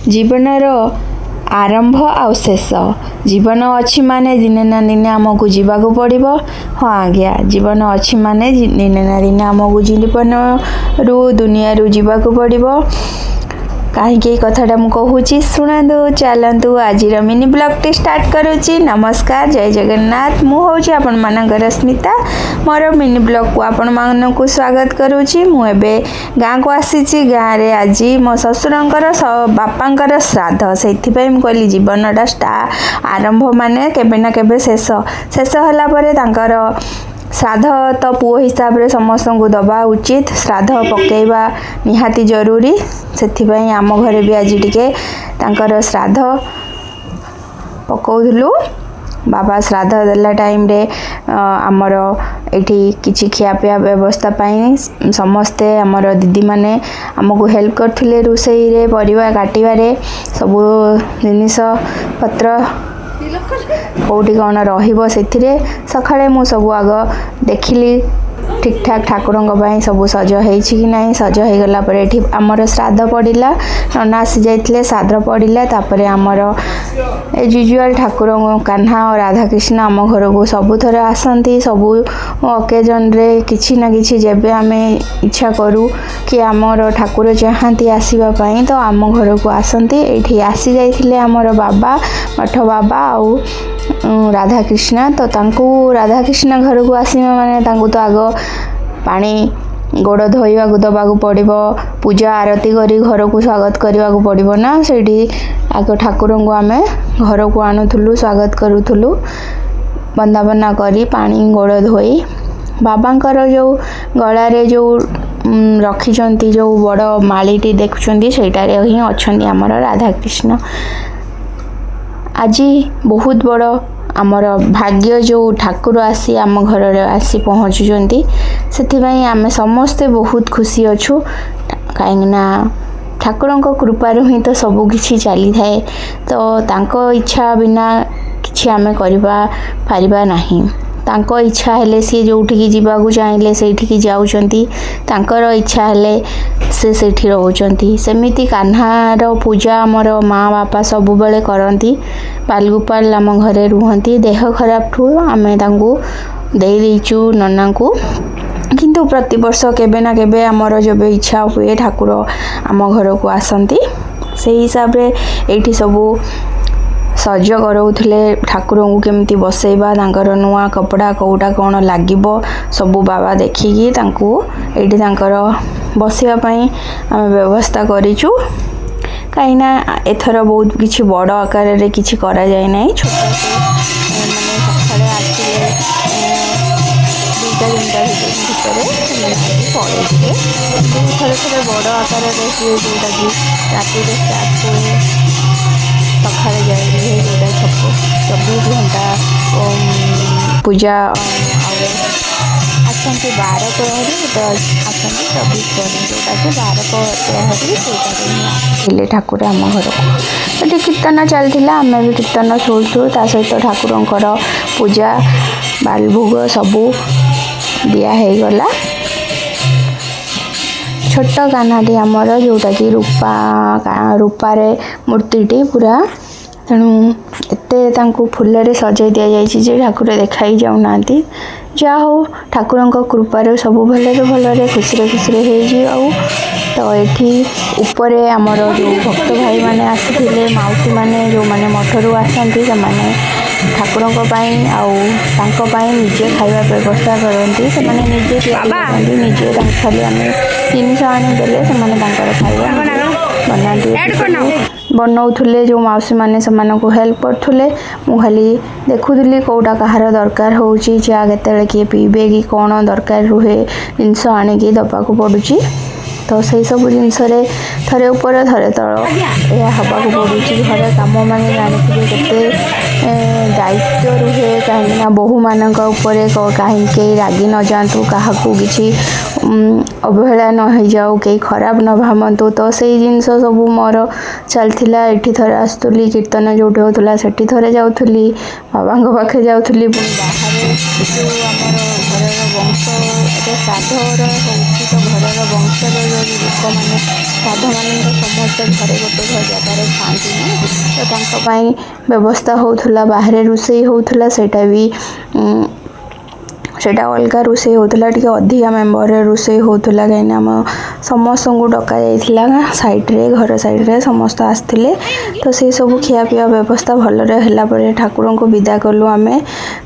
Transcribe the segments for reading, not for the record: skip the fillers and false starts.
ଜୀବନର ଆରମ୍ଭ ଆଉ ଶେଷ। ଜୀବନ ଅଛି ମାନେ ଦିନେ ନା ଦିନେ ଆମକୁ ଯିବାକୁ ପଡ଼ିବ। ହଁ ଆଜ୍ଞା, ଜୀବନ ଅଛି ମାନେ ଦିନେ ନା ଦିନେ ଆମକୁ ଜୀବନରୁ, ଦୁନିଆରୁ ଯିବାକୁ ପଡ଼ିବ। କାହିଁକି ଏଇ କଥାଟା ମୁଁ କହୁଛି, ଶୁଣନ୍ତୁ। ଚାଲନ୍ତୁ, ଆଜିର ମିନି ବ୍ଲଗ୍ଟି ଷ୍ଟାର୍ଟ କରୁଛି। ନମସ୍କାର, ଜୟ ଜଗନ୍ନାଥ। ମୁଁ ହେଉଛି ଆପଣମାନଙ୍କର ସ୍ମିତା। ମୋର ମିନି ବ୍ଲଗ୍କୁ ଆପଣମାନଙ୍କୁ ସ୍ୱାଗତ କରୁଛି। ମୁଁ ଏବେ ଗାଁକୁ ଆସିଛି। ଗାଁରେ ଆଜି ମୋ ଶ୍ୱଶୁରଙ୍କର ବାପାଙ୍କର ଶ୍ରାଦ୍ଧ। ସେଇଥିପାଇଁ ମୁଁ କହିଲି, ଜୀବନଟା ଆରମ୍ଭ ମାନେ କେବେ ନା କେବେ ଶେଷ। ଶେଷ ହେଲା ପରେ ତାଙ୍କର ଶ୍ରାଦ୍ଧ ତ ପୁଅ ହିସାବରେ ସମସ୍ତଙ୍କୁ ଦେବା ଉଚିତ। ଶ୍ରାଦ୍ଧ ପକାଇବା ନିହାତି ଜରୁରୀ। ସେଥିପାଇଁ ଆମ ଘରେ ବି ଆଜି ଟିକେ ତାଙ୍କର ଶ୍ରାଦ୍ଧ ପକାଉଥିଲୁ। ବାବା ଶ୍ରାଦ୍ଧ ଦେଲା ଟାଇମ୍ରେ ଆମର ଏଇଠି କିଛି ଖିଆପିଆ ବ୍ୟବସ୍ଥା ପାଇଁ ସମସ୍ତେ ଆମର ଦିଦିମାନେ ଆମକୁ ହେଲ୍ପ କରିଥିଲେ, ରୋଷେଇରେ, ପରିବା କାଟିବାରେ, ସବୁ ଜିନିଷ ପତ୍ର କେଉଁଠି କ'ଣ ରହିବ ସେଥିରେ। ସକାଳେ ମୁଁ ସବୁ ଆଗ ଦେଖିଲି, ଠିକ୍ଠାକ୍ ଠାକୁରଙ୍କ ପାଇଁ ସବୁ ସଜ ହେଇଛି କି ନାହିଁ। ସଜ ହେଇଗଲା ପରେ ଏଠି ଆମର ଶ୍ରାଦ୍ଧ ପଡ଼ିଲା। ନନା ଆସି ଯାଇଥିଲେ, ଶ୍ରାଦ୍ଧ ପଡ଼ିଲା। ତାପରେ ଆମର ଏଜ୍ ୟୁଜୁଆଲ୍ ଠାକୁରଙ୍କ କାହ୍ନା ଆଉ ରାଧାକୃଷ୍ଣ ଆମ ଘରକୁ ସବୁଥର ଆସନ୍ତି। ସବୁ ଅକେଜନ୍ରେ କିଛି ନା କିଛି ଯେବେ ଆମେ ଇଚ୍ଛା କରୁ କି ଆମର ଠାକୁର ଚାହାନ୍ତି ଆସିବା ପାଇଁ, ତ ଆମ ଘରକୁ ଆସନ୍ତି। ଏଇଠି ଆସିଯାଇଥିଲେ ଆମର ବାବା, ମଠ ବାବା ଆଉ ରାଧାକୃଷ୍ଣ। ତ ତାଙ୍କୁ ରାଧାକୃଷ୍ଣ ଘରକୁ ଆସିବା ମାନେ ତାଙ୍କୁ ତ ଆଗ ପାଣି ଗୋଡ଼ ଧୋଇବାକୁ ଦେବାକୁ ପଡ଼ିବ, ପୂଜା ଆରତି କରି ଘରକୁ ସ୍ୱାଗତ କରିବାକୁ ପଡ଼ିବ ନା। ସେଇଠି ଆଗ ଠାକୁରଙ୍କୁ ଆମେ ଘରକୁ ଆଣୁଥିଲୁ, ସ୍ୱାଗତ କରୁଥିଲୁ, ବନ୍ଦାପନା କରି, ପାଣି ଗୋଡ଼ ଧୋଇ। ବାବାଙ୍କର ଯେଉଁ ଗଳାରେ ଯେଉଁ ରଖିଛନ୍ତି, ଯେଉଁ ବଡ଼ ମାଳିଟି ଦେଖୁଛନ୍ତି, ସେଇଟାରେ ହିଁ ଅଛନ୍ତି ଆମର ରାଧାକୃଷ୍ଣ। ଆଜି ବହୁତ ବଡ଼ ଆମର ଭାଗ୍ୟ, ଯେଉଁ ଠାକୁର ଆସି ଆମ ଘରରେ ଆସି ପହଞ୍ଚୁଛନ୍ତି। ସେଥିପାଇଁ ଆମେ ସମସ୍ତେ ବହୁତ ଖୁସି ଅଛୁ, କାହିଁକିନା ଠାକୁରଙ୍କ କୃପାରୁ ହିଁ ତ ସବୁ କିଛି ଚାଲିଥାଏ। ତ ତାଙ୍କ ଇଚ୍ଛା ବିନା କିଛି ଆମେ କରିବା ପାରିବା ନାହିଁ। ତାଙ୍କ ଇଚ୍ଛା ହେଲେ ସିଏ ଯେଉଁଠିକି ଯିବାକୁ ଚାହିଁଲେ ସେଇଠିକି ଯାଉଛନ୍ତି। ତାଙ୍କର ଇଚ୍ଛା ହେଲେ ସେ ସେଇଠି ରହୁଛନ୍ତି। ସେମିତି କାହ୍ନାର ପୂଜା ଆମର ମା ବାପା ସବୁବେଳେ କରନ୍ତି। ବାଲଗୋପାଳ ଆମ ଘରେ ରୁହନ୍ତି। ଦେହ ଖରାପଠୁ ଆମେ ତାଙ୍କୁ ଦେଇ ଦେଇଛୁ ନନାଙ୍କୁ। କିନ୍ତୁ ପ୍ରତିବର୍ଷ କେବେ ନା କେବେ ଆମର ଯେବେ ଇଚ୍ଛା ହୁଏ, ଠାକୁର ଆମ ଘରକୁ ଆସନ୍ତି। ସେଇ ହିସାବରେ ଏଇଠି ସବୁ ସଜ କରାଉଥିଲେ, ଠାକୁରଙ୍କୁ କେମିତି ବସେଇବା, ତାଙ୍କର ନୂଆ କପଡ଼ା କେଉଁଟା କ'ଣ ଲାଗିବ, ସବୁ ବାବା ଦେଖିକି ତାଙ୍କୁ ଏଇଠି ତାଙ୍କର ବସିବା ପାଇଁ ଆମେ ବ୍ୟବସ୍ଥା କରିଛୁ। କାହିଁକିନା ଏଥର ବହୁତ କିଛି ବଡ଼ ଆକାରରେ କିଛି କରାଯାଇ ନାହିଁ। ଛୋଟ ମାନେ ସକାଳେ ଆସିଲେ 2ଟା 3ଟା ଭିତରେ ସେମାନେ ଆସି ପଳେଇଯିବେ। କିନ୍ତୁ ଥରେ ଥରେ ବଡ଼ ଆକାରରେ ହୁଏ, ଯେଉଁଟାକି ରାତିରେ ଷ୍ଟାର୍ଟ ହୁଏ, ସକାଳେ ଯାଇକି ହୁଏ, ଯେଉଁଟା 24 ଘଣ୍ଟା ପୂଜା। ଆଉ ଆସନ୍ତି 12 ପ୍ରହରୀ ଗୋଟେ, ଆସନ୍ତି 24 ପ୍ରହରୀ, ଯେଉଁଟାକି 12 ପ୍ରହରୀ, ସେଇଟାରେ ହିଁ ଆସିଥିଲେ ଠାକୁର ଆମ ଘରକୁ। ଏଠି କୀର୍ତ୍ତନ ଚାଲିଥିଲା, ଆମେ ବି କୀର୍ତ୍ତନ ଶୁଣୁଥିଲୁ। ତା ସହିତ ଠାକୁରଙ୍କର ପୂଜା, ବାଲଭୋଗ ସବୁ ଦିଆ ହେଇଗଲା। ଛୋଟ କାହ୍ନାଟି ଆମର, ଯେଉଁଟାକି ରୂପାରେ ମୂର୍ତ୍ତିଟି ପୁରା। ତେଣୁ ଏତେ ତାଙ୍କୁ ଫୁଲରେ ସଜେଇ ଦିଆଯାଇଛି ଯେ ଠାକୁର ଦେଖା ହିଁ ଯାଉନାହାନ୍ତି। ଯାହା ହଉ, ଠାକୁରଙ୍କ କୃପାରୁ ସବୁ ଭଲରେ ଭଲରେ, ଖୁସିରେ ଖୁସିରେ ହେଇଛି। ଆଉ ତ ଏଠି ଉପରେ ଆମର ଯେଉଁ ଭକ୍ତ ଭାଇମାନେ ଆସିଥିଲେ, ମାଉସୀମାନେ, ଯେଉଁମାନେ ମଠରୁ ଆସନ୍ତି, ସେମାନେ ଠାକୁରଙ୍କ ପାଇଁ ଆଉ ତାଙ୍କ ପାଇଁ ନିଜେ ଖାଇବା ବ୍ୟବସ୍ଥା କରନ୍ତି। ସେମାନେ ନିଜେ ତିଆରି କରନ୍ତି ନିଜେ। ତାଙ୍କୁ ଖାଲି ଆମେ ଜିନିଷ ଆଣିଦେଲେ ସେମାନେ ତାଙ୍କର ଖାଇବା ନିଜେ ବନାନ୍ତି। ଏଠି ସବୁ ବନଉଥିଲେ ଯେଉଁ ମାଉସୀମାନେ, ସେମାନଙ୍କୁ ହେଲ୍ପ କରୁଥିଲେ। ମୁଁ ଖାଲି ଦେଖୁଥିଲି କେଉଁଟା କାହାର ଦରକାର ହେଉଛି, ଚା କେତେବେଳେ କିଏ ପିଇବେ କି କ'ଣ ଦରକାର ରୁହେ, ଜିନିଷ ଆଣିକି ଦେବାକୁ ପଡ଼ୁଛି। ତ ସେଇ ସବୁ ଜିନିଷରେ ଥରେ ଉପର ଥରେ ତଳ ଏହା ହେବାକୁ ପଡ଼ୁଛି। ଘରେ କାମ ମାନେ ଜାଣିଥିବେ କେତେ ଦାୟିତ୍ୱ ରୁହେ, କାହିଁକିନା ବୋହୂମାନଙ୍କ ଉପରେ କାହିଁକି କେହି ରାଗି ନଯାଆନ୍ତୁ, କାହାକୁ କିଛି ଅବହେଳା ନ ହେଇଯାଉ, କେହି ଖରାପ ନ ଭାବନ୍ତୁ। ତ ସେଇ ଜିନିଷ ସବୁ ମୋର ଚାଲିଥିଲା। ଏଠି ଥରେ ଆସୁଥିଲି, କୀର୍ତ୍ତନ ଯେଉଁଠି ହେଉଥିଲା ସେଠି ଥରେ ଯାଉଥିଲି, ବାବାଙ୍କ ପାଖେ ଯାଉଥିଲି, ପୁଣି ବାହାରେ ଯେଉଁ ଆମର ଘରର ବଂଶରେ ଶ୍ରାଦ୍ଧର ହେଉଛି, ତ ଘରର ବଂଶର ଯେଉଁ ଲୋକମାନେ, ଶ୍ରାଦ୍ଧମାନେ ତ ସମସ୍ତେ ଘରେ ଗୋଟେ ଘର ଜାଗାରେ ଖାଆନ୍ତିନି। ତ ତାଙ୍କ ପାଇଁ ବ୍ୟବସ୍ଥା ହେଉଥିଲା, ବାହାରେ ରୋଷେଇ ହେଉଥିଲା। ସେଇଟା ବି ସେଇଟା ଅଲଗା ରୋଷେଇ ହେଉଥିଲା, ଟିକେ ଅଧିକା ମେମ୍ବରରେ ରୋଷେଇ ହେଉଥିଲା, କାହିଁକିନା ଆମ ସମସ୍ତଙ୍କୁ ଡକା ଯାଇଥିଲା। ସାଇଡ଼୍ରେ, ଘର ସାଇଡ଼୍ରେ ସମସ୍ତେ ଆସିଥିଲେ। ତ ସେସବୁ ଖିଆପିଆ ବ୍ୟବସ୍ଥା ଭଲରେ ହେଲା ପରେ ଠାକୁରଙ୍କୁ ବିଦା କଲୁ ଆମେ।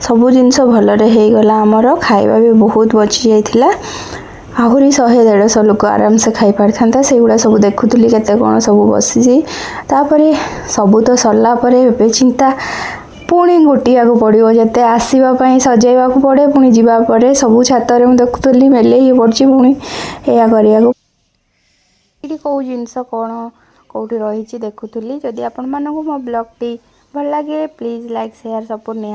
ସବୁ ଜିନିଷ ଭଲରେ ହେଇଗଲା ଆମର। ଖାଇବା ବି ବହୁତ ବଞ୍ଚି ଯାଇଥିଲା, ଆହୁରି 100-150 ଲୋକ ଆରାମସେ ଖାଇପାରିଥାନ୍ତା। ସେଇଗୁଡ଼ା ସବୁ ଦେଖୁଥିଲି, କେତେ କ'ଣ ସବୁ ବସିଛି। ତାପରେ ସବୁ ତ ସରିଲା ପରେ ଏବେ ଚିନ୍ତା, ପୁଣି ଗୋଟିବାକୁ ପଡ଼ିବ। ଯେତେ ଆସିବା ପାଇଁ ସଜେଇବାକୁ ପଡ଼େ, ପୁଣି ଯିବା ପରେ ସବୁ ଛାତରେ ମୁଁ ଦେଖୁଥିଲି ମେଲେଇ ପଡ଼ିଛି, ପୁଣି ଏଇଆ କରିବାକୁ। ଏଇଠି କେଉଁ ଜିନିଷ କ'ଣ କେଉଁଠି ରହିଛି ଦେଖୁଥିଲି। ଯଦି ଆପଣମାନଙ୍କୁ ମୋ ବ୍ଲଗ୍ଟି ଭଲ ଲାଗେ, ପ୍ଲିଜ୍ ଲାଇକ୍, ସେୟାର, ସପୋର୍ଟ ନିହାତି।